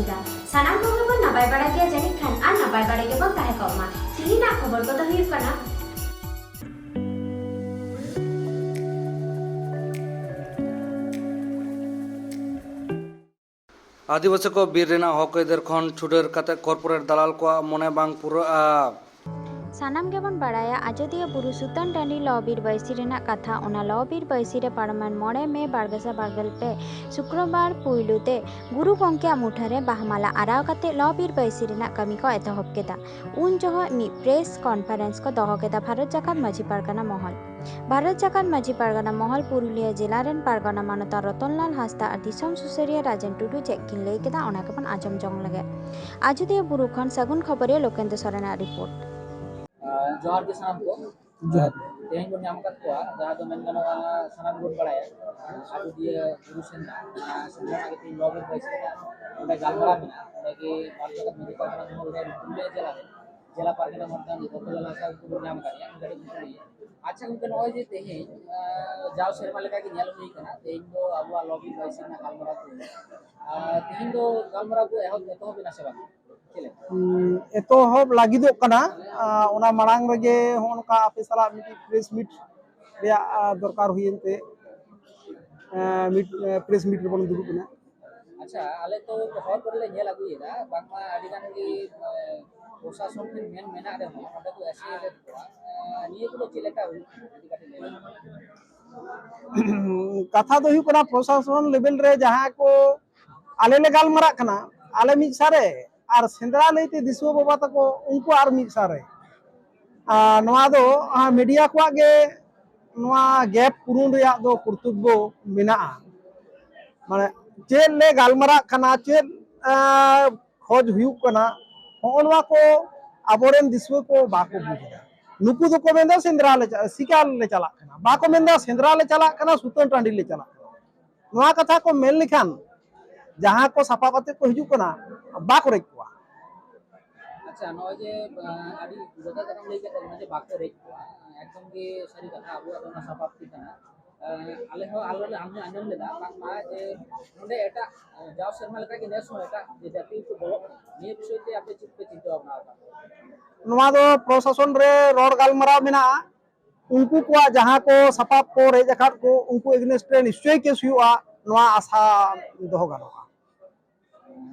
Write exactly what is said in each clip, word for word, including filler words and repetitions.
ᱮᱫᱟ᱾ ᱥᱟᱱᱟᱢ ᱠᱚᱜᱮ ᱵᱚᱱ ᱱᱟᱯᱟᱭ ᱵᱟᱲᱟ ᱜᱮᱭᱟ ᱡᱟᱹᱱᱤᱡ ᱠᱷᱟᱱ, ᱟᱨ ᱱᱟᱯᱟᱭ ᱵᱟᱲᱟ ᱜᱮᱵᱚᱱ ᱛᱟᱦᱮᱸ ᱠᱚᱜ ᱢᱟ᱾ ᱛᱮᱦᱮᱧᱟᱜ ᱠᱷᱚᱵᱚᱨ ᱠᱚᱫᱚ ᱦᱩᱭᱩᱜ ᱠᱟᱱᱟ, ᱟᱹᱫᱤᱵᱟᱹᱥᱤ ᱠᱚ ᱵᱤᱨ ᱨᱮᱱᱟᱜ ᱦᱚᱠ ᱟᱹᱭᱫᱟᱹᱨ ᱠᱷᱚᱱ ᱪᱷᱩᱰᱟᱹᱨ ᱠᱟᱛᱮ ᱠᱚᱨᱯᱳᱨᱮᱴ ᱫᱟᱞᱟᱞ ᱠᱚᱣᱟᱜ ᱢᱚᱱᱮ ᱵᱟᱝ ᱯᱩᱨᱟᱹᱜᱼᱟ᱾ ᱥᱟᱱᱟᱢ ᱜᱮᱵᱚᱱ ᱵᱟᱲᱟᱭᱟ ᱟᱡᱚᱫᱤᱭᱟᱹ ᱵᱩᱨᱩ ᱥᱩᱛᱟᱹᱱ ᱴᱟᱺᱰᱤ ᱞᱚ ᱵᱤᱨ ᱵᱟᱹᱭᱥᱤ ᱨᱮᱱᱟᱜ ᱠᱟᱛᱷᱟ᱾ ᱚᱱᱟ ᱞᱚ ᱵᱤᱨ ᱵᱟᱹᱭᱥᱤ ᱨᱮ ᱯᱟᱨᱚᱢᱮᱱ ᱢᱚᱬᱮ ᱢᱮ ᱵᱟᱨ ᱜᱮᱥᱟᱭ ᱵᱟᱨ ᱜᱮᱞ ᱯᱮ ᱥᱩᱠᱨᱚᱵᱟᱨ ᱯᱩᱭᱞᱩ ᱛᱮ ᱜᱩᱨᱩ ᱜᱚᱢᱠᱮᱭᱟᱜ ᱢᱩᱴᱷᱟᱹᱱ ᱨᱮ ᱵᱟᱦᱟ ᱢᱟᱞᱟ ᱟᱨᱟᱣ ᱠᱟᱛᱮ ᱞᱚ ᱵᱤᱨ ᱵᱟᱹᱭᱥᱤ ᱨᱮᱱᱟᱜ ᱠᱟᱹᱢᱤ ᱠᱚ ᱮᱛᱚᱦᱚᱵ ᱠᱮᱫᱟ᱾ ᱩᱱ ᱡᱚᱦᱚᱜ ᱢᱤᱫ ᱯᱨᱮᱥ ᱠᱚᱱᱯᱷᱟᱨᱮᱱᱥ ᱠᱚ ᱫᱚᱦᱚ ᱠᱮᱫᱟ ᱵᱷᱟᱨᱚᱛ ᱡᱟᱠᱟᱛ ᱢᱟᱹᱡᱷᱤ ᱯᱟᱨᱜᱟᱱᱟ ᱢᱚᱦᱚᱞ᱾ ᱵᱷᱟᱨᱚᱛ ᱡᱟᱠᱟᱛ ᱢᱟᱹᱡᱷᱤ ᱯᱟᱨᱜᱟᱱᱟ ᱢᱚᱦᱚᱞ ᱯᱩᱨᱩᱞᱤᱭᱟᱹ ᱡᱮᱞᱟ ᱨᱮᱱ ᱯᱟᱨᱜᱟᱱᱟ ᱢᱟᱱᱚᱛᱟᱱ ᱨᱚᱛᱚᱱᱞᱟᱞ ᱦᱟᱸᱥᱫᱟ ᱟᱨ ᱫᱤᱥᱚᱢ ᱥᱩᱥᱟᱹᱨᱤᱭᱟᱹ ᱨᱟᱡᱮᱱ ᱴᱩᱰᱩ ᱪᱮᱫ ᱠᱤᱱ ᱞᱟᱹᱭ ᱠᱮᱫᱟ, ᱚᱱᱟ ᱜᱮᱵᱚᱱ ᱟᱸᱡᱚᱢ ᱡᱚᱝ ᱞᱮᱜᱮ᱾ ᱟᱡᱚᱫᱤᱭᱟᱹ ᱵᱩᱨᱩ ᱠᱷᱚᱱ ᱥᱟᱹᱜᱩᱱ ᱠᱷᱚᱵᱚᱨᱤᱭᱟᱹ ᱞᱳᱠᱮᱱᱫᱨᱚ ᱥᱚᱨᱮᱱᱟᱜ ᱨᱤᱯᱳᱨᱴ᱾ ᱡᱚᱦᱟᱨ ᱜᱮ ᱥᱟᱱᱟᱢ ᱠᱚ᱾ ᱡᱚᱦᱟᱨ᱾ ᱛᱮᱦᱮᱧ ᱵᱚᱱ ᱧᱟᱢ ᱟᱠᱟᱫ ᱠᱚᱣᱟ, ᱡᱟᱦᱟᱸ ᱫᱚ ᱢᱮᱱ ᱜᱟᱱᱚᱜᱼᱟ, ᱥᱟᱱᱟᱢ ᱜᱮᱵᱚᱱ ᱵᱟᱲᱟᱭᱟ, ᱟᱡᱚᱫᱤᱭᱟᱹ ᱵᱩᱨᱩ ᱥᱮᱸᱫᱽᱨᱟ, ᱟᱨ ᱥᱮᱸᱫᱽᱨᱟ ᱨᱮᱱᱟᱜ ᱜᱮ ᱛᱮᱦᱮᱧ ᱞᱚ ᱵᱤᱨ ᱵᱟᱹᱭᱥᱤ ᱨᱮᱱᱟᱜ ᱚᱸᱰᱮ ᱜᱟᱞᱢᱟᱨᱟᱣ ᱢᱮᱱᱟᱜᱼᱟ᱾ ᱚᱸᱰᱮ ᱜᱮ ᱵᱷᱟᱨᱚᱛ ᱡᱟᱠᱟᱛ ᱢᱟᱹᱡᱷᱤ ᱯᱟᱨᱜᱟᱱᱟ ᱢᱚᱦᱚᱞ ᱨᱮ ᱯᱩᱨᱩᱞᱤᱭᱟᱹ ᱡᱮᱞᱟ ᱨᱮ ᱡᱮᱞᱟ ᱯᱟᱨᱜᱟᱱᱟ ᱢᱟᱱᱚᱛᱟᱱ ᱨᱚᱛᱚᱱᱞᱟᱞ ᱦᱟᱸᱥᱫᱟ ᱩᱱᱠᱩ ᱵᱚᱱ ᱧᱟᱢ ᱟᱠᱟᱫ ᱜᱮᱭᱟ, ᱩᱱᱠᱩ ᱠᱟᱹᱴᱤᱡ ᱵᱚᱱ ᱠᱩᱞᱤᱭᱮᱭᱟ᱾ ᱟᱪᱪᱷᱟ ᱜᱚᱢᱠᱮ, ᱱᱚᱜᱼᱚᱭ ᱡᱮ ᱛᱮᱦᱮᱧ, ᱟᱸ, ᱡᱟᱣ ᱥᱮᱨᱢᱟ ᱞᱮᱠᱟ ᱜᱮ ᱧᱮᱞ ᱦᱩᱭ ᱠᱟᱱᱟ, ᱛᱮᱦᱮᱧ ᱫᱚ ᱟᱵᱚᱣᱟᱜ ᱞᱚ ᱵᱤᱨ ᱵᱟᱹᱭᱥᱤ ᱨᱮᱱᱟᱜ ᱜᱟᱞᱢᱟᱨᱟᱣ ᱠᱚ ᱦᱩᱭᱩᱜᱼᱟ᱾ ᱟᱨ ᱛᱮᱦᱮᱧ ᱫᱚ ᱜᱟᱞᱢᱟᱨᱟᱣ ᱠᱚ ᱮᱦᱚᱵ, ᱮᱛᱚᱦᱚᱵ ᱮᱱᱟ ᱥᱮ ᱵᱟᱝ? ᱪᱮᱫ ᱞᱮᱠᱟ? ᱩᱸ, ᱮᱛᱚᱦᱚᱵ ᱞᱟᱹᱜᱤᱫᱚᱜ ᱠᱟᱱᱟ᱾ ᱟᱸ, ᱚᱱᱟ ᱢᱟᱲᱟᱝ ᱨᱮᱜᱮ ᱦᱚᱸᱜᱼᱚ ᱱᱚᱝᱠᱟ ᱟᱯᱮ ᱥᱟᱞᱟᱜ ᱢᱤᱫᱴᱤᱡ ᱯᱨᱮᱥ ᱢᱤᱴ ᱨᱮᱭᱟᱜ, ᱟᱸ, ᱫᱚᱨᱠᱟᱨ ᱦᱩᱭᱮᱱ ᱛᱮ, ᱟᱸ, ᱢᱤᱴ, ᱟᱸ, ᱯᱨᱮᱥ ᱢᱤᱴ ᱨᱮᱵᱚᱱ ᱫᱩᱲᱩᱵ ᱮᱱᱟ᱾ ᱟᱪᱪᱷᱟ, ᱟᱞᱮ ᱛᱚ ᱦᱚᱨ ᱠᱚᱨᱮ ᱞᱮ ᱧᱮᱞ ᱟᱹᱜᱩᱭᱮᱫᱟ, ᱵᱟᱝᱢᱟ ᱟᱹᱰᱤ ᱜᱟᱱ ᱜᱮ, ᱮ, ᱯᱨᱚᱥᱟᱥᱚᱱ ᱴᱷᱮᱱ ᱢᱮᱱ ᱢᱮᱱᱟᱜ ᱨᱮᱦᱚᱸ ᱚᱸᱰᱮ ᱠᱚ ᱮᱥᱮᱫ ᱮᱫ ᱠᱚᱣᱟ᱾ ᱮ, ᱱᱤᱭᱟᱹ ᱠᱚᱫᱚ ᱪᱮᱫ ᱞᱮᱠᱟ ᱦᱩᱭᱩᱜ ᱠᱟᱱᱟ? ᱡᱩᱫᱤ ᱠᱟᱹᱴᱤᱡ ᱞᱟᱹᱭ ᱞᱮᱠᱷᱟᱱ᱾ ᱠᱟᱛᱷᱟ ᱫᱚ ᱦᱩᱭᱩᱜ ᱠᱟᱱᱟ, ᱯᱨᱚᱥᱟᱥᱚᱱ ᱞᱮᱵᱮᱞ ᱨᱮ ᱡᱟᱦᱟᱸ ᱠᱚ ᱟᱞᱮ ᱞᱮ ᱜᱟᱞᱢᱟᱨᱟᱜ ᱠᱟᱱᱟ, ᱟᱞᱮ ᱢᱤᱫ ᱥᱟᱨᱮ, ᱟᱨ ᱥᱮᱸᱫᱽᱨᱟ ᱞᱟᱹᱭᱛᱮ ᱫᱤᱥᱩᱣᱟᱹ ᱵᱟᱵᱟ ᱛᱟᱠᱚ, ᱩᱱᱠᱩ ᱟᱨ ᱢᱤᱫ ᱥᱟᱨᱮ᱾ ᱟᱨ ᱱᱚᱣᱟ ᱫᱚ, ᱟᱸ, ᱢᱤᱰᱤᱭᱟ ᱠᱚᱣᱟᱜ ᱜᱮ ᱱᱚᱣᱟ ᱜᱮᱯ ᱯᱩᱨᱩᱱ ᱨᱮᱭᱟᱜ ᱫᱚ ᱠᱚᱨᱛᱚᱵᱵᱚ ᱢᱮᱱᱟᱜᱼᱟ᱾ ᱢᱟᱱᱮ ᱪᱮᱫ ᱞᱮ ᱜᱟᱞᱢᱟᱨᱟᱜ ᱠᱟᱱᱟ, ᱪᱮᱫ, ᱟᱸ, ᱠᱷᱚᱡᱽ ᱦᱩᱭᱩᱜ ᱠᱟᱱᱟ, ᱦᱚᱸᱜᱼᱚ ᱱᱚᱣᱟ ᱠᱚ ᱟᱵᱚᱨᱮᱱ ᱫᱤᱥᱩᱣᱟᱹ ᱠᱚ ᱵᱟᱠᱚ ᱵᱩᱡᱽ ᱮᱫᱟ᱾ ᱱᱩᱠᱩ ᱫᱚᱠᱚ ᱢᱮᱱᱫᱟ ᱥᱮᱸᱫᱽᱨᱟ ᱞᱮ ᱪᱟ-, ᱥᱤᱠᱟᱨ ᱞᱮ ᱪᱟᱞᱟᱜ ᱠᱟᱱᱟ, ᱵᱟᱠᱚ ᱢᱮᱱᱫᱟ ᱥᱮᱸᱫᱽᱨᱟ ᱞᱮ ᱪᱟᱞᱟᱜ ᱠᱟᱱᱟ, ᱥᱩᱛᱟᱹᱱ ᱴᱟᱺᱰᱤ ᱞᱮ ᱪᱟᱞᱟᱜ ᱠᱟᱱᱟ᱾ ᱱᱚᱣᱟ ᱠᱟᱛᱷᱟ ᱠᱚ ᱢᱮᱱ ᱞᱮᱠᱷᱟᱱ ᱡᱟᱦᱟᱸ ᱠᱚ ᱥᱟᱯᱷᱟ ᱠᱟᱛᱮ ᱠᱚ ᱦᱤᱡᱩᱜ ᱠᱟᱱᱟ, ᱵᱟᱠᱚ ᱨᱮᱡ ᱠᱚᱣᱟ᱾ ᱟᱪᱪᱷᱟ, ᱱᱚᱜᱼᱚᱭ ᱡᱮ, ᱟᱸ, ᱟᱹᱰᱤ ᱡᱚᱛᱷᱟᱛ ᱠᱟᱛᱷᱟᱢ ᱞᱟᱹᱭ ᱠᱮᱫ ᱛᱟᱵᱚᱱᱟ ᱡᱮ ᱵᱟᱠᱚ ᱨᱮᱡ ᱠᱚᱣᱟ, ᱮᱠᱫᱚᱢ ᱜᱮ ᱥᱟᱹᱨᱤ ᱠᱟᱛᱷᱟ, ᱟᱵᱚᱣᱟᱜ ᱫᱚ ᱚᱱᱟ ᱥᱟᱯᱷᱟ ᱞᱟᱹᱠᱛᱤ ᱠᱟᱱᱟ᱾ ᱟᱞᱮ ᱦᱚᱸ ᱟᱞᱮ ᱞᱮ ᱟᱸᱡᱚᱢ ᱞᱮᱫᱟ ᱵᱟᱝᱢᱟ ᱡᱮ ᱱᱚᱰᱮ ᱮᱴᱟᱜ ᱡᱟᱣ ᱥᱮᱨᱢᱟ ᱞᱮᱠᱟᱜᱮ ᱱᱮᱥ ᱦᱚᱸ ᱮᱴᱟᱜ ᱡᱟᱹᱛᱤ ᱠᱚ ᱵᱚᱞᱚᱜ ᱠᱟᱱᱟ᱾ ᱱᱤᱭᱟᱹ ᱵᱤᱥᱚᱭ ᱛᱮ ᱟᱯᱮ ᱪᱮᱫ ᱯᱮ ᱪᱤᱱᱛᱟᱹ ᱵᱷᱟᱵᱽᱱᱟ ᱟᱠᱟᱫᱟ? ᱱᱚᱣᱟ ᱫᱚ ᱯᱨᱚᱥᱟᱥᱚᱱ ᱨᱮ ᱨᱚᱲ ᱜᱟᱞᱢᱟᱨᱟᱣ ᱢᱮᱱᱟᱜᱼᱟ᱾ ᱩᱱᱠᱩ ᱠᱚᱣᱟᱜ ᱡᱟᱦᱟᱸ ᱠᱚ ᱥᱟᱯᱟᱵ ᱠᱚ ᱨᱮᱡ ᱟᱠᱟᱫ ᱠᱚ, ᱩᱱᱠᱩ against ᱨᱮ ᱱᱤᱥᱪᱚᱭ ᱠᱮᱥ ᱦᱩᱭᱩᱜᱼᱟ, ᱱᱚᱣᱟ ᱟᱥᱟ ᱫᱚᱦᱚ ᱜᱟᱱᱚᱜᱼᱟ᱾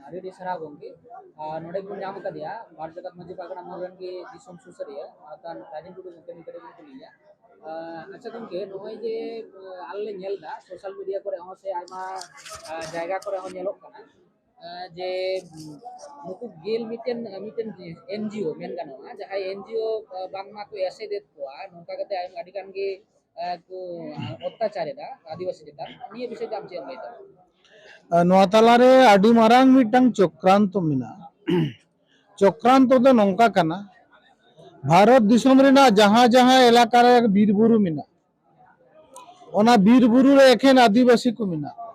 ᱟᱹᱰᱤ ᱟᱹᱰᱤ ᱥᱟᱨᱦᱟᱣ ᱜᱚᱢᱠᱮ᱾ ᱟᱨ ᱱᱚᱰᱮ ᱵᱚᱱ ᱧᱟᱢ ᱟᱠᱟᱫᱮᱭᱟ ᱵᱷᱟᱨᱚᱛ ᱡᱟᱠᱟᱛ ᱢᱟᱹᱡᱷᱤ ᱯᱟᱨᱜᱟᱱᱟ ᱢᱚᱦᱚᱞ ᱨᱮᱱ ᱜᱮ ᱫᱤᱥᱚᱢ ᱥᱩᱥᱟᱹᱨᱤᱭᱟᱹ ᱟᱨ ᱨᱟᱡᱮᱱ ᱴᱩᱰᱩ ᱜᱚᱢᱠᱮ ᱱᱤᱛ ᱨᱮᱵᱚᱱ ᱠᱩᱞᱤᱭᱮᱭᱟ᱾ ᱟᱪᱪᱷᱟ ᱜᱚᱢᱠᱮ, ᱱᱚᱜᱼᱚᱭ ᱡᱮ ᱟᱞᱮ ᱞᱮ ᱧᱮᱞ ᱮᱫᱟ ᱥᱳᱥᱟᱞ ᱢᱤᱰᱤᱭᱟ ᱠᱚᱨᱮ ᱦᱚᱸ ᱥᱮ ᱟᱭᱢᱟ ᱡᱟᱭᱜᱟ ᱠᱚᱨᱮ ᱦᱚᱸ ᱧᱮᱞᱚᱜ ᱠᱟᱱᱟ, ᱡᱮ ᱱᱩᱠᱩ ᱜᱮᱞ ᱢᱤᱫᱴᱮᱱ ᱢᱤᱫᱴᱮᱱ ᱮᱱᱡᱤᱳ ᱢᱮᱱ ᱜᱟᱱᱚᱜᱼᱟ, ᱡᱟᱦᱟᱸᱭ ᱮᱱᱡᱤᱳ ᱵᱟᱝᱢᱟ ᱠᱚ ᱮᱥᱮᱫᱮᱫ ᱠᱚᱣᱟ, ᱱᱚᱝᱠᱟ ᱠᱟᱛᱮ ᱟᱹᱰᱤ ᱜᱟᱱ ᱜᱮ ᱠᱚ ᱚᱛᱛᱟᱪᱟᱨ ᱮᱫᱟ ᱟᱹᱫᱤᱵᱟᱹᱥᱤ ᱪᱮᱛᱟᱱ᱾ ᱱᱤᱭᱟᱹ ᱵᱤᱥᱚᱭ ᱛᱮ ᱟᱢ ᱪᱮᱫ ᱮᱢ ᱞᱟᱹᱭ ᱫᱟ? ᱱᱚᱣᱟ ᱛᱟᱞᱟᱨᱮ ᱟᱹᱰᱤ ᱢᱟᱨᱟᱝ ᱢᱤᱫᱴᱟᱝ ᱪᱚᱠᱨᱟᱱᱛᱚ ᱢᱮᱱᱟᱜᱼᱟ᱾ ᱪᱚᱠᱨᱟᱱᱛᱚ ᱫᱚ ᱱᱚᱝᱠᱟ ᱠᱟᱱᱟ, ᱵᱷᱟᱨᱚᱛ ᱫᱤᱥᱚᱢ ᱨᱮᱱᱟᱜ ᱡᱟᱦᱟᱸ ᱡᱟᱦᱟᱸ ᱮᱞᱟᱠᱟ ᱨᱮ ᱵᱤᱨ ᱵᱩᱨᱩ ᱢᱮᱱᱟᱜᱼᱟ, ᱚᱱᱟ ᱵᱤᱨ ᱵᱩᱨᱩ ᱨᱮ ᱮᱠᱷᱮᱱ ᱟᱹᱫᱤᱵᱟᱹᱥᱤ ᱠᱚ ᱢᱮᱱᱟᱜᱼᱟ᱾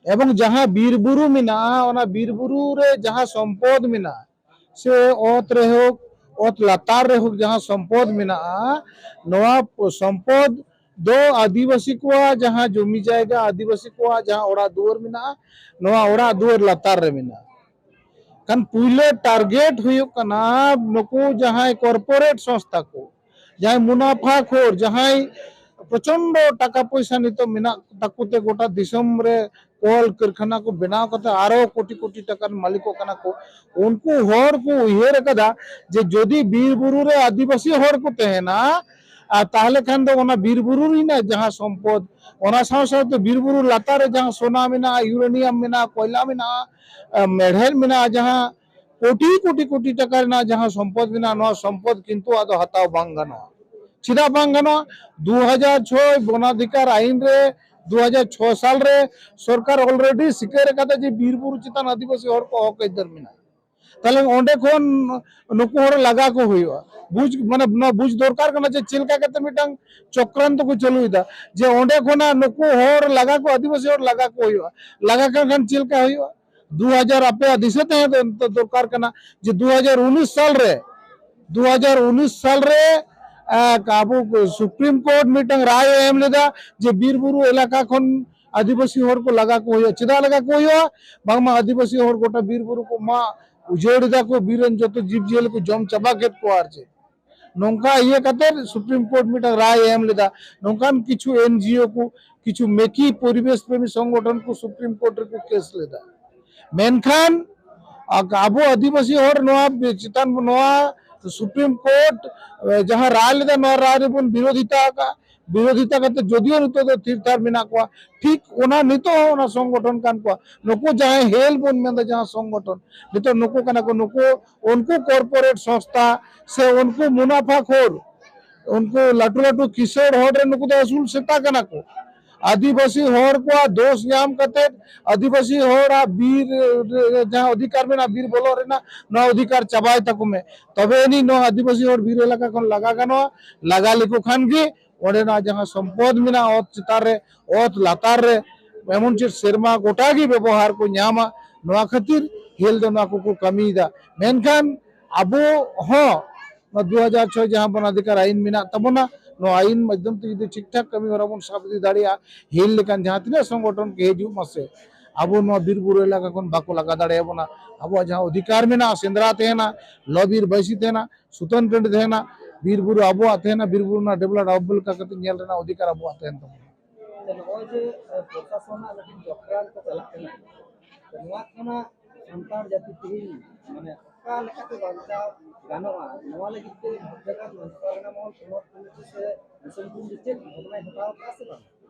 ᱮᱵᱚᱝ ᱡᱟᱦᱟᱸ ᱵᱤᱨ ᱵᱩᱨᱩ ᱢᱮᱱᱟᱜᱼᱟ, ᱚᱱᱟ ᱵᱤᱨ ᱵᱩᱨᱩ ᱨᱮ ᱡᱟᱦᱟᱸ ᱥᱚᱢᱯᱚᱫ ᱢᱮᱱᱟᱜᱼᱟ, ᱥᱮ ᱚᱛ ᱨᱮ ᱦᱳᱠ, ᱚᱛ ᱞᱟᱛᱟᱨ ᱨᱮ ᱦᱳᱠ, ᱡᱟᱦᱟᱸ ᱥᱚᱢᱯᱚᱫ ᱢᱮᱱᱟᱜᱼᱟ, ᱱᱚᱣᱟ ᱥᱚᱢᱯᱚᱫ ᱫᱚ ᱟᱹᱫᱤᱵᱟᱹᱥᱤ ᱠᱚᱣᱟᱜ ᱡᱟᱦᱟᱸ ᱡᱚᱢᱤ ᱡᱟᱭᱜᱟ, ᱟᱹᱫᱤᱵᱟᱹᱥᱤ ᱠᱚᱣᱟᱜ ᱡᱟᱦᱟᱸ ᱚᱲᱟᱜ ᱫᱩᱣᱟᱹᱨ ᱢᱮᱱᱟᱜᱼᱟ, ᱱᱚᱣᱟ ᱚᱲᱟᱜ ᱫᱩᱣᱟᱹᱨ ᱞᱟᱛᱟᱨ ᱨᱮ ᱢᱮᱱᱟᱜᱼᱟ᱾ ᱠᱷᱟᱱ ᱯᱩᱭᱞᱟᱹ ᱴᱟᱨᱜᱮᱴ ᱦᱩᱭᱩᱜ ᱠᱟᱱᱟ ᱱᱩᱠᱩ ᱡᱟᱦᱟᱸᱭ ᱠᱚᱨᱯᱳᱨᱮᱴ ᱥᱚᱝᱥᱛᱷᱟ ᱠᱚ, ᱡᱟᱦᱟᱸᱭ ᱢᱩᱱᱟᱯᱷᱟ ᱠᱷᱳᱨ, ᱡᱟᱦᱟᱸᱭ ᱯᱨᱚᱪᱚᱱᱰᱚ ᱴᱟᱠᱟ ᱯᱚᱭᱥᱟ ᱱᱤᱛᱚᱜ ᱢᱮᱱᱟᱜ ᱛᱟᱠᱚ ᱛᱮ ᱜᱚᱴᱟ ᱫᱤᱥᱚᱢ ᱨᱮ ᱠᱚᱞ ᱠᱟᱹᱨᱠᱷᱟᱱᱟ ᱠᱚ ᱵᱮᱱᱟᱣ ᱠᱟᱛᱮ ᱟᱨᱚ ᱠᱳᱴᱤ ᱠᱳᱴᱤ ᱴᱟᱠᱟ ᱨᱮᱱ ᱢᱟᱹᱞᱤᱠᱚᱜ ᱠᱟᱱᱟ ᱠᱚ᱾ ᱩᱱᱠᱩ ᱦᱚᱲ ᱠᱚ ᱩᱭᱦᱟᱹᱨ ᱟᱠᱟᱫᱟ ᱡᱮ ᱡᱩᱫᱤ ᱵᱤᱨ ᱵᱩᱨᱩ ᱨᱮ ᱟᱹᱫᱤᱵᱟᱹᱥᱤ ᱦᱚᱲ ᱠᱚ ᱛᱟᱦᱮᱱᱟ, ᱟᱨ ᱛᱟᱦᱞᱮ ᱠᱷᱟᱱ ᱫᱚ ᱚᱱᱟ ᱵᱤᱨ ᱵᱩᱨᱩ ᱨᱮᱱᱟᱜ ᱡᱟᱦᱟᱸ ᱥᱚᱢᱯᱚᱫ, ᱚᱱᱟ ᱥᱟᱶ ᱥᱟᱶᱛᱮ ᱵᱤᱨ ᱵᱩᱨᱩ ᱞᱟᱛᱟᱨ ᱨᱮ ᱡᱟᱦᱟᱸ ᱥᱚᱱᱟ ᱢᱮᱱᱟᱜᱼᱟ, ᱤᱭᱩᱨᱮᱱᱤᱭᱟᱢ ᱢᱮᱱᱟᱜᱼᱟ, ᱠᱚᱭᱞᱟ ᱢᱮᱱᱟᱜᱼᱟ, ᱟᱨ ᱢᱮᱲᱦᱮᱫ ᱢᱮᱱᱟᱜᱼᱟ, ᱡᱟᱦᱟᱸ ᱠᱳᱴᱤ ᱠᱳᱴᱤ ᱠᱳᱴᱤ ᱴᱟᱠᱟ ᱨᱮᱱᱟᱜ ᱡᱟᱦᱟᱸ ᱥᱚᱢᱯᱚᱫ ᱢᱮᱱᱟᱜᱼᱟ, ᱱᱚᱣᱟ ᱥᱚᱢᱯᱚᱫ ᱠᱤᱱᱛᱩ ᱟᱫᱚ ᱦᱟᱛᱟᱣ ᱵᱟᱝ ᱜᱟᱱᱚᱜᱼᱟ᱾ ᱪᱮᱫᱟᱜ ᱵᱟᱝ ᱜᱟᱱᱚᱜᱼᱟ? ᱫᱩ ᱦᱟᱡᱟᱨ ᱪᱷᱚᱭ ᱵᱚᱱᱟᱫᱷᱤᱠᱟᱨ ᱟᱭᱤᱱ ᱨᱮ, ᱫᱩ ᱦᱟᱡᱟᱨ ᱪᱷᱚ ᱥᱟᱞ ᱨᱮ ᱥᱚᱨᱠᱟᱨ already ᱥᱤᱠᱟᱹᱨ ᱟᱠᱟᱫᱟ ᱡᱮ ᱵᱤᱨ ᱵᱩᱨᱩ ᱪᱮᱛᱟᱱ ᱟᱹᱫᱤᱵᱟᱹᱥᱤ ᱦᱚᱲ ᱠᱚ ᱦᱚᱠ ᱟᱹᱭᱫᱟᱹᱨ ᱢᱮᱱᱟᱜᱼᱟ᱾ ᱛᱟᱦᱞᱮ ᱚᱸᱰᱮ ᱠᱷᱚᱱ ᱱᱩᱠᱩ ᱦᱚᱲ ᱞᱟᱜᱟ ᱠᱚ ᱦᱩᱭᱩᱜᱼᱟ᱾ ᱵᱩᱡᱽ, ᱢᱟᱱᱮ, ᱱᱚᱣᱟ ᱵᱩᱡᱽ ᱫᱚᱨᱠᱟᱨ ᱠᱟᱱᱟ ᱡᱮ ᱪᱮᱫ ᱞᱮᱠᱟ ᱠᱟᱛᱮ ᱢᱤᱫᱴᱟᱝ ᱪᱚᱠᱨᱟᱱᱛᱚ ᱠᱚ ᱪᱟᱹᱞᱩᱭᱮᱫᱟ, ᱡᱮ ᱚᱸᱰᱮ ᱠᱷᱚᱱᱟᱜ ᱱᱩᱠᱩ ᱦᱚᱲ ᱞᱟᱜᱟ ᱠᱚ, ᱟᱹᱫᱤᱵᱟᱹᱥᱤ ᱦᱚᱲ ᱞᱟᱜᱟ ᱠᱚ ᱦᱩᱭᱩᱜᱼᱟ᱾ ᱞᱟᱜᱟ ᱠᱟᱱ ᱠᱷᱟᱱ ᱪᱮᱫ ᱞᱮᱠᱟ ᱦᱩᱭᱩᱜᱼᱟ? ᱫᱩ ᱦᱟᱡᱟᱨ, ᱟᱯᱮᱭᱟᱜ ᱫᱤᱥᱟᱹ ᱛᱟᱦᱮᱸ ᱫᱚ ᱫᱚᱨᱠᱟᱨ ᱠᱟᱱᱟ ᱡᱮ ᱫᱩ ᱦᱟᱡᱟᱨ ᱩᱱᱤᱥ ᱥᱟᱞ ᱨᱮ, ᱫᱩ ᱦᱟᱡᱟᱨ ᱩᱱᱤᱥ ᱥᱟᱞ ᱨᱮ ᱟᱵᱚ ᱥᱩᱯᱨᱤᱢ ᱠᱳᱨᱴ ᱢᱤᱫᱴᱟᱝ ᱨᱟᱭ ᱮ ᱮᱢ ᱞᱮᱫᱟ ᱡᱮ ᱵᱤᱨ ᱵᱩᱨᱩ ᱮᱞᱟᱠᱟ ᱠᱷᱚᱱ ᱟᱹᱫᱤᱵᱟᱹᱥᱤ ᱦᱚᱲ ᱠᱚ ᱞᱟᱜᱟ ᱠᱚ ᱦᱩᱭᱩᱜᱼᱟ᱾ ᱪᱮᱫᱟᱜ ᱞᱟᱜᱟ ᱠᱚ ᱦᱩᱭᱩᱜᱼᱟ? ᱵᱟᱝᱢᱟ ᱟᱹᱫᱤᱵᱟᱹᱥᱤ ᱦᱚᱲ ᱜᱚᱴᱟ ᱵᱤᱨ ᱵᱩᱨᱩ ᱠᱚ ᱢᱟᱜ ᱩᱡᱟᱹᱲ ᱮᱫᱟ ᱠᱚ, ᱵᱤᱨ ᱨᱮᱱ ᱡᱚᱛᱚ ᱡᱤᱵᱽ ᱡᱤᱭᱟᱹᱞᱤ ᱠᱚ ᱡᱚᱢ ᱪᱟᱵᱟ ᱠᱮᱫ ᱠᱚᱣᱟ᱾ ᱟᱨ ᱪᱮᱫ ᱱᱚᱝᱠᱟ ᱤᱭᱟᱹ ᱠᱟᱛᱮ ᱥᱩᱯᱨᱤᱢ ᱠᱳᱨᱴ ᱢᱤᱫᱴᱟᱝ ᱨᱟᱭ ᱮ ᱮᱢ ᱞᱮᱫᱟ᱾ ᱱᱚᱝᱠᱟᱱ ᱠᱤᱪᱷᱩ ᱮᱱ ᱡᱤ ᱳ ᱠᱚ, ᱠᱤᱪᱷᱩ ᱢᱮᱠᱤ ᱯᱚᱨᱤᱵᱮᱥ ᱯᱨᱮᱢᱤ ᱥᱚᱝᱜᱚᱴᱷᱚᱱ ᱠᱚ ᱥᱩᱯᱨᱤᱢ ᱠᱳᱨᱴ ᱨᱮᱠᱚ ᱠᱮᱥ ᱞᱮᱫᱟ᱾ ᱢᱮᱱᱠᱷᱟᱱ ᱟ-, ᱟᱵᱚ ᱟᱹᱫᱤᱵᱟᱹᱥᱤ ᱦᱚᱲ ᱱᱚᱣᱟ ᱪᱮᱛᱟᱱ, ᱱᱚᱣᱟ ᱥᱩᱯᱨᱤᱢ ᱠᱳᱨᱴ, ᱮ, ᱡᱟᱦᱟᱸ ᱨᱟᱭ ᱞᱮᱫᱟ, ᱱᱚᱣᱟ ᱨᱟᱭ ᱨᱮᱵᱚᱱ ᱵᱤᱨᱳᱫᱷᱤᱛᱟ ᱟᱠᱟᱫ᱾ ᱵᱤᱨᱳᱫᱷᱤᱛᱟ ᱠᱟᱛᱮ ᱡᱚᱫᱤᱭᱳ ᱱᱤᱛᱚᱜ ᱫᱚ ᱛᱷᱤᱨ ᱛᱷᱟᱨ ᱢᱮᱱᱟᱜ ᱠᱚᱣᱟ, ᱴᱷᱤᱠ ᱚᱱᱟ ᱱᱤᱛᱚᱜ ᱦᱚᱸ ᱚᱱᱟ ᱥᱚᱝᱜᱚᱴᱷᱚᱱ ᱠᱟᱱ ᱠᱚᱣᱟ᱾ ᱱᱩᱠᱩ ᱡᱟᱦᱟᱸᱭ ᱦᱮᱞ ᱵᱚᱱ ᱢᱮᱱᱫᱟ, ᱡᱟᱦᱟᱸ ᱥᱚᱝᱜᱚᱴᱷᱚᱱ, ᱱᱤᱛᱚᱜ ᱱᱩᱠᱩ ᱠᱟᱱᱟ ᱠᱚ, ᱱᱩᱠᱩ, ᱩᱱᱠᱩ ᱠᱚᱨᱯᱳᱨᱮᱴ ᱥᱚᱝᱥᱛᱷᱟ ᱥᱮ ᱩᱱᱠᱩ ᱢᱩᱱᱟᱯᱷᱟ ᱠᱷᱳᱨ, ᱩᱱᱠᱩ ᱞᱟᱹᱴᱩ ᱞᱟᱹᱴᱩ ᱠᱤᱥᱟᱹᱲ ᱦᱚᱲ ᱨᱮᱱ ᱱᱩᱠᱩ ᱫᱚ ᱟᱹᱥᱩᱞ ᱥᱮᱛᱟ ᱠᱟᱱᱟ ᱠᱚ᱾ ᱟᱹᱫᱤᱵᱟᱹᱥᱤ ᱦᱚᱲ ᱠᱚᱣᱟᱜ ᱫᱳᱥ ᱧᱟᱢ ᱠᱟᱛᱮ ᱟᱹᱫᱤᱵᱟᱹᱥᱤ ᱦᱚᱲᱟᱜ ᱵᱤᱨ ᱨᱮ ᱡᱟᱦᱟᱸ ᱚᱫᱷᱤᱠᱟᱨ ᱢᱮᱱᱟᱜᱼᱟ, ᱵᱤᱨ ᱵᱚᱞᱚᱜ ᱨᱮᱱᱟᱜ, ᱱᱚᱣᱟ ᱚᱫᱷᱤᱠᱟᱨ ᱪᱟᱵᱟᱭ ᱛᱟᱠᱚ ᱢᱮ, ᱛᱚᱵᱮ ᱟᱹᱱᱤᱡ ᱱᱚᱣᱟ ᱟᱹᱫᱤᱵᱟᱹᱥᱤ ᱦᱚᱲ ᱵᱤᱨ ᱮᱞᱟᱠᱟ ᱠᱷᱚᱱ ᱞᱟᱜᱟ ᱜᱟᱱᱚᱜᱼᱟ᱾ ᱞᱟᱜᱟ ᱞᱮᱠᱚ ᱠᱷᱟᱱ ᱜᱮ ᱚᱸᱰᱮᱱᱟᱜ ᱡᱟᱦᱟᱸ ᱥᱚᱢᱯᱚᱫ ᱢᱮᱱᱟᱜᱼᱟ, ᱚᱛ ᱪᱮᱛᱟᱱ ᱨᱮ, ᱚᱛ ᱞᱟᱛᱟᱨ ᱨᱮ, ᱮᱢᱚᱱ ᱪᱮᱫ ᱥᱮᱨᱢᱟ ᱜᱚᱴᱟ ᱜᱮ ᱵᱮᱵᱚᱦᱟᱨ ᱠᱚ ᱧᱟᱢᱟ᱾ ᱱᱚᱣᱟ ᱠᱷᱟᱹᱛᱤᱨ ᱦᱮᱞ ᱫᱚ ᱱᱚᱣᱟ ᱠᱚᱠᱚ ᱠᱟᱹᱢᱤᱭᱮᱫᱟ᱾ ᱢᱮᱱᱠᱷᱟᱱ ᱟᱵᱚ ᱦᱚᱸ ᱱᱚᱣᱟ ᱫᱩ ᱦᱟᱡᱟᱨ ᱪᱷᱚᱭ ᱡᱟᱦᱟᱸ ᱵᱚᱱ ᱚᱫᱷᱤᱠᱟᱨ ᱟᱭᱤᱱ ᱢᱮᱱᱟᱜ ᱛᱟᱵᱚᱱᱟ, ᱱᱚᱣᱟ ᱟᱭᱤᱱ ᱢᱟᱫᱽᱫᱷᱚᱢ ᱛᱮ ᱡᱩᱫᱤ ᱴᱷᱤᱠ ᱴᱷᱟᱠ ᱠᱟᱹᱢᱤ ᱦᱚᱨᱟ ᱵᱚᱱ ᱥᱟᱵ ᱤᱫᱤ ᱫᱟᱲᱮᱭᱟᱜᱼᱟ, ᱦᱮᱞ ᱞᱮᱠᱟᱱ ᱡᱟᱦᱟᱸ ᱛᱤᱱᱟᱹᱜ ᱥᱚᱝᱜᱚᱴᱷᱚᱱ ᱜᱮ ᱦᱤᱡᱩᱜ ᱢᱟᱥᱮ, ᱟᱵᱚ ᱱᱚᱣᱟ ᱵᱤᱨ ᱵᱩᱨᱩ ᱮᱞᱟᱠᱟ ᱠᱷᱚᱱ ᱵᱟᱠᱚ ᱞᱟᱜᱟ ᱫᱟᱲᱮᱭᱟᱵᱚᱱᱟ᱾ ᱟᱵᱚᱣᱟᱜ ᱡᱟᱦᱟᱸ ᱚᱫᱷᱤᱠᱟᱨ ᱢᱮᱱᱟᱜᱼᱟ, ᱥᱮᱸᱫᱽᱨᱟ ᱛᱟᱦᱮᱱᱟ, ᱞᱚ ᱵᱤᱨ ᱵᱟᱹᱭᱥᱤ ᱛᱟᱦᱮᱱᱟ, ᱥᱩᱛᱟᱹᱱ ᱴᱟᱺᱰᱤ ᱛᱟᱦᱮᱱᱟ, ᱵᱤᱨ ᱵᱩᱨᱩ ᱟᱵᱚᱣᱟᱜ ᱛᱟᱦᱮᱱᱟ, ᱵᱤᱨ ᱵᱩᱨᱩ ᱨᱮᱱᱟᱜ development ᱟᱵᱚ ᱞᱮᱠᱟ ᱠᱟᱛᱮ ᱧᱮᱞ ᱨᱮᱱᱟᱜ ᱚᱫᱷᱤᱠᱟᱨ ᱟᱵᱚᱣᱟᱜ ᱛᱟᱦᱮᱱ ᱛᱟᱵᱚᱱᱟ᱾ ᱛᱚ ᱱᱚᱜᱼᱚᱭ ᱡᱮ, ᱮ, ᱯᱨᱚᱥᱟᱥᱚᱱᱟᱜ ᱢᱤᱫᱴᱮᱱ ᱪᱚᱠᱨᱟᱱᱛᱚ ᱪᱟᱞᱟᱜ ᱠᱟᱱᱟ, ᱛᱚ ᱱᱚᱣᱟ ᱠᱷᱚᱱᱟᱜ ᱥᱟᱱᱛᱟᱲ ᱡᱟᱹᱛᱤ ᱛᱮᱦᱮᱧ ᱢᱟᱱᱮ ᱚᱠᱟ ᱞᱮᱠᱟᱛᱮ ᱵᱟᱧᱪᱟᱣ ᱜᱟᱱᱚᱜᱼᱟ, ᱱᱚᱣᱟ ᱞᱟᱹᱜᱤᱫ ᱛᱮ ᱵᱷᱟᱨᱚᱛ ᱡᱟᱠᱟᱛ ᱢᱟᱹᱡᱷᱤ ᱯᱟᱨᱜᱟᱱᱟ ᱢᱚᱦᱚᱞ, ᱯᱚᱱᱚᱛ ᱠᱚᱢᱤᱴᱤ ᱥᱮ ᱫᱤᱥᱚᱢ ᱠᱚᱢᱤᱴᱤ ᱪᱮᱫ ᱵᱷᱟᱵᱽᱱᱟᱭ ᱦᱟᱛᱟᱣ ᱠᱟᱜᱼᱟ ᱥᱮ ᱵᱟᱝ?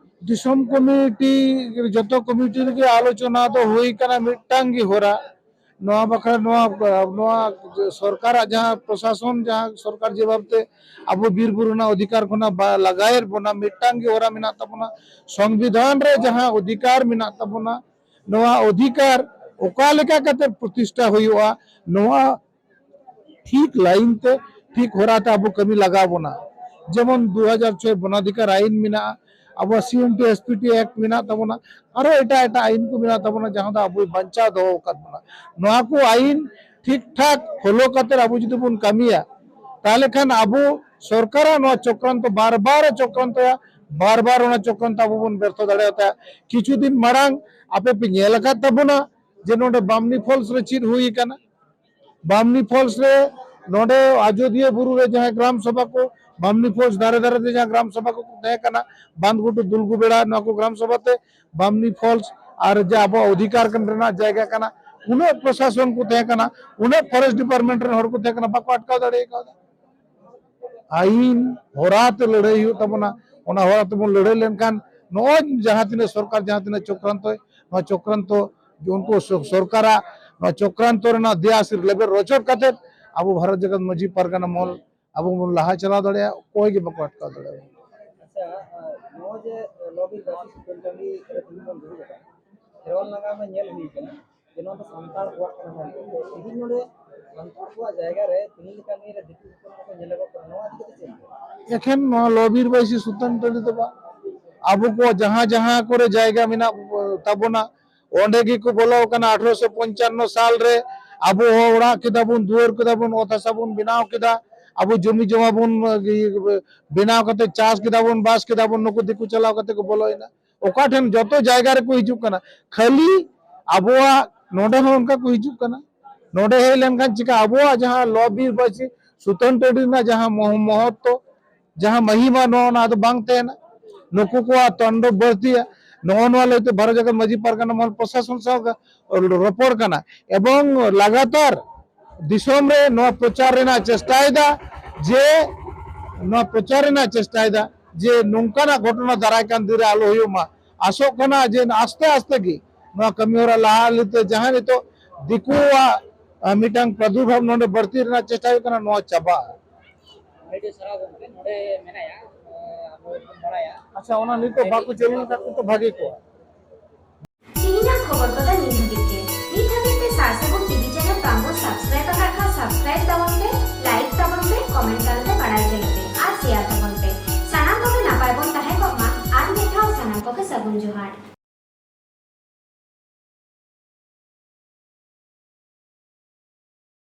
ᱫᱤᱥᱚᱢ ᱠᱚᱢᱤᱴᱤ, ᱡᱚᱛᱚ ᱠᱚᱢᱤᱴᱤ ᱨᱮᱜᱮ ᱟᱞᱳᱪᱚᱱᱟ ᱫᱚ ᱦᱩᱭ ᱠᱟᱱᱟ, ᱢᱤᱫᱴᱟᱝ ᱜᱮ ᱦᱚᱨᱟ᱾ ᱱᱚᱣᱟ ᱵᱟᱠᱷᱨᱟ, ᱱᱚᱣᱟ, ᱱᱚᱣᱟ ᱥᱚᱨᱠᱟᱨᱟᱜ ᱡᱟᱦᱟᱸ ᱯᱨᱚᱥᱟᱥᱚᱱ, ᱡᱟᱦᱟᱸ ᱥᱚᱨᱠᱟᱨ ᱡᱮ ᱵᱷᱟᱵᱽᱛᱮ ᱟᱵᱚ ᱵᱤᱨ ᱵᱩᱨᱩ ᱨᱮᱱᱟᱜ ᱚᱫᱷᱤᱠᱟᱨ ᱠᱷᱚᱱᱟᱜ ᱵᱟ-, ᱞᱟᱜᱟᱭᱮᱫ ᱵᱚᱱᱟ, ᱢᱤᱫᱴᱟᱝ ᱜᱮ ᱦᱚᱨᱟ ᱢᱮᱱᱟᱜ ᱛᱟᱵᱚᱱᱟ᱾ ᱥᱚᱝᱵᱤᱫᱷᱟᱱ ᱨᱮ ᱡᱟᱦᱟᱸ ᱚᱫᱷᱤᱠᱟᱨ ᱢᱮᱱᱟᱜ ᱛᱟᱵᱚᱱᱟ, ᱱᱚᱣᱟ ᱚᱫᱷᱤᱠᱟᱨ ᱚᱠᱟ ᱞᱮᱠᱟ ᱠᱟᱛᱮ ᱯᱨᱚᱛᱤᱥᱴᱷᱟ ᱦᱩᱭᱩᱜᱼᱟ, ᱱᱚᱣᱟ ᱴᱷᱤᱠ ᱞᱟᱭᱤᱱ ᱛᱮ, ᱴᱷᱤᱠ ᱦᱚᱨᱟ ᱛᱮ ᱟᱵᱚ ᱠᱟᱹᱢᱤ ᱞᱟᱜᱟᱣ ᱵᱚᱱᱟ᱾ ᱡᱮᱢᱚᱱ ᱫᱩ ᱦᱟᱡᱟᱨ ᱪᱷᱚᱭ ᱵᱚᱱᱟᱫᱷᱤᱠᱟᱨ ᱟᱭᱤᱱ ᱢᱮᱱᱟᱜᱼᱟ, ᱟᱵᱚᱣᱟᱜ C N T S P T act ᱢᱮᱱᱟᱜ ᱛᱟᱵᱚᱱᱟ, ᱟᱨᱚ ᱮᱴᱟᱜ ᱮᱴᱟᱜ ᱟᱭᱤᱱ ᱠᱚ ᱢᱮᱱᱟᱜ ᱛᱟᱵᱚᱱᱟ, ᱡᱟᱦᱟᱸ ᱫᱚ ᱟᱵᱚᱭ ᱵᱟᱧᱪᱟᱣ ᱫᱚᱦᱚ ᱟᱠᱟᱫ ᱵᱚᱱᱟ᱾ ᱱᱚᱣᱟ ᱠᱚ ᱟᱭᱤᱱ ᱴᱷᱤᱠ ᱴᱷᱟᱠ ᱯᱷᱚᱞᱳ ᱠᱟᱛᱮ ᱟᱵᱚ ᱡᱩᱫᱤ ᱵᱚᱱ ᱠᱟᱹᱢᱤᱭᱟ, ᱛᱟᱦᱞᱮ ᱠᱷᱟᱱ ᱟᱵᱚ ᱥᱚᱨᱠᱟᱨᱟᱜ ᱱᱚᱣᱟ ᱪᱚᱠᱨᱟᱱᱛᱚ ᱵᱟᱨ ᱵᱟᱨ ᱮ ᱪᱚᱠᱨᱟᱱᱛᱚᱭᱟ, ᱵᱟᱨ ᱵᱟᱨ ᱚᱱᱟ ᱪᱚᱠᱨᱟᱱᱛᱚ ᱟᱵᱚ ᱵᱚᱱ ᱵᱮᱨᱛᱷᱚ ᱫᱟᱲᱮᱭᱟᱛᱟᱭᱟ᱾ ᱠᱤᱪᱷᱩ ᱫᱤᱱ ᱢᱟᱲᱟᱝ ᱟᱯᱮ ᱯᱮ ᱧᱮᱞ ᱟᱠᱟᱫ ᱛᱟᱵᱚᱱᱟ ᱡᱮ ᱱᱚᱰᱮ ᱵᱟᱢᱱᱤ ᱯᱷᱚᱞᱥ ᱨᱮ ᱪᱮᱫ ᱦᱩᱭ ᱟᱠᱟᱱᱟ᱾ ᱵᱟᱢᱱᱤ ᱯᱷᱚᱞᱥ ᱨᱮ ᱱᱚᱰᱮ ᱟᱡᱚᱫᱤᱭᱟᱹ ᱵᱩᱨᱩ ᱨᱮ ᱡᱟᱦᱟᱸ ᱜᱨᱟᱢ ᱥᱚᱵᱷᱟ ᱠᱚ, ᱵᱟᱢᱱᱤ ᱯᱷᱚᱞᱥ ᱫᱷᱟᱨᱮ ᱫᱷᱟᱨᱮ ᱛᱮ ᱡᱟᱦᱟᱸ ᱜᱨᱟᱢ ᱥᱚᱵᱷᱟ ᱠᱚ ᱛᱟᱦᱮᱸ ᱠᱟᱱᱟ, ᱵᱟᱸᱫᱷᱜᱷᱩᱴᱩ, ᱫᱩᱞᱜᱩᱵᱮᱲᱟ, ᱱᱚᱣᱟ ᱠᱚ ᱜᱨᱟᱢ ᱥᱚᱵᱷᱟ ᱛᱮ ᱵᱟᱢᱱᱤ ᱯᱷᱚᱞᱥ ᱟᱨ ᱡᱮ ᱟᱵᱚᱣᱟᱜ ᱚᱫᱷᱤᱠᱟᱨ ᱠᱟᱱ ᱨᱮᱱᱟᱜ ᱡᱟᱭᱜᱟ ᱠᱟᱱᱟ, ᱩᱱᱟᱹᱜ ᱯᱨᱚᱥᱟᱥᱚᱱ ᱠᱚ ᱛᱟᱦᱮᱸ ᱠᱟᱱᱟ, ᱩᱱᱟᱹᱜ ᱯᱷᱚᱨᱮᱥᱴ ᱰᱤᱯᱟᱨᱴᱢᱮᱱᱴ ᱨᱮᱱ ᱦᱚᱲ ᱠᱚ ᱛᱟᱦᱮᱸ ᱠᱟᱱᱟ, ᱵᱟᱠᱚ ᱟᱴᱠᱟᱣ ᱫᱟᱲᱮ ᱠᱟᱣᱫᱟ᱾ ᱟᱹᱭᱤᱱ ᱦᱚᱨᱟ ᱛᱮ ᱞᱟᱹᱲᱦᱟᱹᱭ ᱦᱩᱭᱩᱜ ᱛᱟᱵᱚᱱᱟ᱾ ᱚᱱᱟ ᱦᱚᱨᱟ ᱛᱮᱵᱚᱱ ᱞᱟᱹᱲᱦᱟᱹᱭ ᱞᱮᱱᱠᱷᱟᱱ ᱱᱚᱜᱼᱚᱭ ᱡᱟᱦᱟᱸ ᱛᱤᱱᱟᱹᱜ ᱥᱚᱨᱠᱟᱨ ᱡᱟᱦᱟᱸ ᱛᱤᱱᱟᱹᱜ ᱪᱚᱠᱨᱟᱱᱛᱚᱭ, ᱱᱚᱣᱟ ᱪᱚᱠᱨᱟᱱᱛᱚ ᱩᱱᱠᱩ ᱥᱚ-, ᱥᱚᱨᱠᱟᱨᱟᱜ ᱱᱚᱣᱟ ᱪᱚᱠᱨᱟᱱᱛᱚ ᱨᱮᱱᱟᱜ ᱫᱮᱭᱟ ᱥᱤᱨ ᱞᱮᱵᱮᱫ ᱨᱚᱪᱚᱫ ᱠᱟᱛᱮ ᱟᱵᱚ ᱵᱷᱟᱨᱚᱛ ᱡᱟᱠᱟᱛ ᱢᱟᱹᱡᱷᱤ ᱯᱟᱨᱜᱟᱱᱟ ᱢᱚᱦᱚᱞ ᱟᱵᱚ ᱵᱚᱱ ᱞᱟᱦᱟ ᱪᱟᱞᱟᱣ ᱫᱟᱲᱮᱭᱟᱜᱼᱟ, ᱚᱠᱚᱭ ᱜᱮ ᱵᱟᱠᱚ ᱟᱴᱠᱟᱣ ᱫᱟᱲᱮᱭᱟᱜᱼᱟ᱾ ᱟᱪᱪᱷᱟ, ᱟᱨ ᱱᱚᱣᱟ ᱡᱮ ᱞᱚ ᱵᱤᱨ ᱵᱟᱹᱭᱥᱤ ᱥᱩᱛᱟᱹᱱ ᱴᱟᱺᱰᱤ ᱨᱮ ᱛᱮᱦᱮᱧ ᱵᱚᱱ ᱫᱩᱲᱩᱵ ᱟᱠᱟᱱᱟ, ᱠᱷᱮᱨᱣᱟᱞ ᱱᱟᱜᱟᱢ ᱨᱮ ᱧᱮᱞ ᱦᱩᱭ ᱟᱠᱟᱱᱟ ᱡᱮ ᱱᱚᱣᱟ ᱫᱚ ᱥᱟᱱᱛᱟᱲ ᱠᱚᱣᱟᱜ ᱠᱟᱱᱟ ᱢᱮᱱᱛᱮ᱾ ᱛᱮᱦᱮᱧ ᱱᱚᱰᱮ ᱥᱟᱱᱛᱟᱲ ᱠᱚᱣᱟᱜ ᱡᱟᱭᱜᱟ ᱨᱮ ᱛᱮᱦᱮᱧ ᱞᱮᱠᱟ ᱫᱤᱱ ᱨᱮ ᱫᱤᱠᱩ ᱦᱚᱯᱚᱱ ᱠᱚᱠᱚ ᱧᱮᱞᱚᱜᱚᱜ ᱠᱟᱱᱟ, ᱱᱚᱣᱟ ᱤᱫᱤ ᱠᱟᱛᱮ ᱪᱮᱫ ᱮᱢ ᱞᱟᱹᱭᱟ? ᱮᱠᱷᱮᱱ ᱱᱚᱣᱟ ᱞᱚ ᱵᱤᱨ ᱵᱟᱹᱭᱥᱤ ᱥᱩᱛᱟᱹᱱ ᱴᱟᱺᱰᱤ ᱫᱚ ᱵᱟᱝ, ᱟᱵᱚ ᱠᱚ ᱡᱟᱦᱟᱸ ᱡᱟᱦᱟᱸ ᱠᱚᱨᱮ ᱡᱟᱭᱜᱟ ᱢᱮᱱᱟᱜ ᱛᱟᱵᱚᱱᱟ, ᱚᱸᱰᱮ ᱜᱮᱠᱚ ᱵᱚᱞᱚ ᱟᱠᱟᱱᱟ᱾ ᱟᱴᱷᱨᱚᱥᱚ ᱯᱚᱧᱪᱟᱱᱱᱚ ᱥᱟᱞ ᱨᱮ ᱟᱵᱚ ᱦᱚᱸ ᱚᱲᱟᱜ ᱠᱮᱫᱟ ᱵᱚᱱ, ᱫᱩᱣᱟᱹᱨ ᱠᱮᱫᱟ ᱵᱚᱱ, ᱚᱛ ᱦᱟᱥᱟ ᱵᱚᱱ ᱵᱮᱱᱟᱣ ᱠᱮᱫᱟ, ᱟᱵᱚ ᱡᱚᱢᱤ ᱡᱚᱢᱟ ᱵᱚᱱ, ᱤᱭᱟᱹ, ᱵᱮᱱᱟᱣ ᱠᱟᱛᱮ ᱪᱟᱥ ᱠᱮᱫᱟ ᱵᱚᱱ, ᱵᱟᱥ ᱠᱮᱫᱟ ᱵᱚᱱ, ᱱᱩᱠᱩ ᱫᱤᱠᱩ ᱪᱟᱞᱟᱣ ᱠᱟᱛᱮ ᱠᱚ ᱵᱚᱞᱚᱭᱮᱱᱟ᱾ ᱚᱠᱟ ᱴᱷᱮᱱ ᱡᱚᱛᱚ ᱡᱟᱭᱜᱟ ᱨᱮᱠᱚ ᱦᱤᱡᱩᱜ ᱠᱟᱱᱟ, ᱠᱷᱟᱹᱞᱤ ᱟᱵᱚᱣᱟᱜ ᱱᱚᱰᱮ ᱦᱚᱸ ᱚᱱᱠᱟ ᱠᱚ ᱦᱤᱡᱩᱜ ᱠᱟᱱᱟ᱾ ᱱᱚᱰᱮ ᱦᱮᱡ ᱞᱮᱱᱠᱷᱟᱱ ᱪᱤᱠᱟ ᱟᱵᱚᱣᱟᱜ ᱡᱟᱦᱟᱸ ᱞᱚ ᱵᱤᱨ ᱵᱟᱹᱭᱥᱤ ᱥᱩᱛᱟᱹᱱ ᱴᱟᱺᱰᱤ ᱨᱮᱱᱟᱜ ᱡᱟᱦᱟᱸ ᱢᱚᱦ-, ᱢᱚᱦᱚᱛᱛᱚ, ᱡᱟᱦᱟᱸ ᱢᱟᱦᱤᱢᱟ, ᱱᱚᱣᱟ ᱚᱱᱟ ᱫᱚ ᱵᱟᱝ ᱛᱟᱦᱮᱱᱟ᱾ ᱱᱩᱠᱩ ᱠᱚᱣᱟᱜ ᱛᱟᱱᱰᱚᱵ ᱵᱟᱹᱲᱛᱤᱭᱟ᱾ ᱱᱚᱜᱼᱚ ᱱᱚᱣᱟ ᱞᱟᱹᱭᱛᱮ ᱵᱷᱟᱨᱚᱛ ᱡᱟᱠᱟᱛ ᱢᱟᱹᱡᱷᱤ ᱯᱟᱨᱜᱟᱱᱟ ᱢᱚᱦᱚᱞ ᱯᱨᱚᱥᱟᱥᱚᱱ ᱥᱟᱶ ᱨᱚᱯᱚᱲ ᱠᱟᱱᱟ ᱮᱵᱚᱝ ᱞᱟᱜᱟᱛᱟᱨ ᱫᱤᱥᱚᱢ ᱨᱮ ᱱᱚᱣᱟ ᱯᱨᱚᱪᱟᱨ ᱨᱮᱱᱟᱜ ᱪᱮᱥᱴᱟᱭᱮᱫᱟ ᱡᱮ, ᱱᱚᱣᱟ ᱯᱨᱚᱪᱟᱨ ᱨᱮᱱᱟᱜ ᱪᱮᱥᱴᱟᱭᱮᱫᱟ ᱡᱮ ᱱᱚᱝᱠᱟᱱᱟᱜ ᱜᱷᱚᱴᱚᱱᱟ ᱫᱟᱨᱟᱭ ᱠᱟᱱ ᱫᱤᱱ ᱨᱮ ᱟᱞᱚ ᱦᱩᱭᱩᱜ ᱢᱟ᱾ ᱟᱥᱚᱜ ᱠᱟᱱᱟ ᱡᱮ ᱟᱥᱛᱮ ᱟᱥᱛᱮ ᱜᱮ ᱱᱚᱣᱟ ᱠᱟᱹᱢᱤ ᱦᱚᱨᱟ ᱞᱟᱦᱟ ᱤᱫᱤ ᱛᱮ ᱡᱟᱦᱟᱸ ᱱᱤᱛᱚᱜ ᱫᱤᱠᱩᱣᱟᱜ, ᱟ, ᱢᱤᱫᱴᱟᱝ ᱯᱨᱟᱫᱩᱨᱵᱷᱟᱵ ᱱᱚᱰᱮ ᱵᱟᱹᱲᱛᱤ ᱨᱮᱱᱟᱜ ᱪᱮᱥᱴᱟ ᱦᱩᱭᱩᱜ ᱠᱟᱱᱟ, ᱱᱚᱣᱟ ᱪᱟᱵᱟᱜᱼᱟ᱾ ᱟᱹᱰᱤ ᱥᱟᱨᱦᱟᱣ ᱜᱚᱢᱠᱮ, ᱱᱚᱰᱮ ᱢᱮᱱᱟᱭᱟ, ᱟᱵᱚ ᱵᱚᱱ ᱵᱟᱲᱟᱭᱟ᱾ ᱟᱪᱪᱷᱟ, ᱚᱱᱟ ᱱᱤᱛᱚᱜ ᱵᱟᱠᱚ ᱪᱟᱹᱞᱩ ᱞᱮᱠᱷᱟᱱ ᱛᱚ ᱵᱷᱟᱜᱮ ᱠᱚᱜᱼᱟ᱾ ᱛᱮᱦᱮᱧᱟᱜ ᱠᱷᱚᱵᱚᱨ ᱠᱚᱫᱚ ᱱᱤᱱ ᱫᱷᱟᱹᱵᱤᱡ ᱜᱮ᱾ ᱱᱤᱛ ᱦᱟᱹᱵᱤᱡ ᱯᱮ ᱥᱟᱨ ᱥᱟᱹᱜᱩᱱ ᱴᱤᱵᱷᱤ ᱪᱮᱱᱮᱞ ᱵᱟᱝ ᱵᱚᱱ ᱥᱟᱵᱥᱠᱨᱟᱭᱤᱵ ᱟᱠᱟᱫ ᱠᱷᱟᱱ ᱥᱟᱵᱥᱠᱨᱟᱭᱤᱵ ᱛᱟᱵᱚᱱ ᱯᱮ, ᱞᱟᱭᱤᱠ ᱛᱟᱵᱚᱱ ᱯᱮ, ᱠᱚᱢᱮᱱᱴ ᱛᱟᱞᱟᱛᱮ ᱵᱟᱲᱟᱭ ᱦᱚᱪᱚ ᱞᱮᱯᱮ ᱟᱨ ᱥᱮᱭᱟᱨ ᱛᱟᱵᱚᱱ ᱯᱮ᱾ ᱥᱟᱱᱟᱢ ᱠᱚᱜᱮ ᱱᱟᱯᱟᱭ ᱵᱚᱱ ᱛᱟᱦᱮᱸ ᱠᱚᱜ ᱢᱟ᱾ ᱟᱨ ᱢᱤᱫ ᱫᱷᱟᱣ ᱥᱟᱱᱟᱢ ᱠᱚᱜᱮ ᱥᱟᱹᱜᱩᱱ ᱡᱚᱦᱟᱨ᱾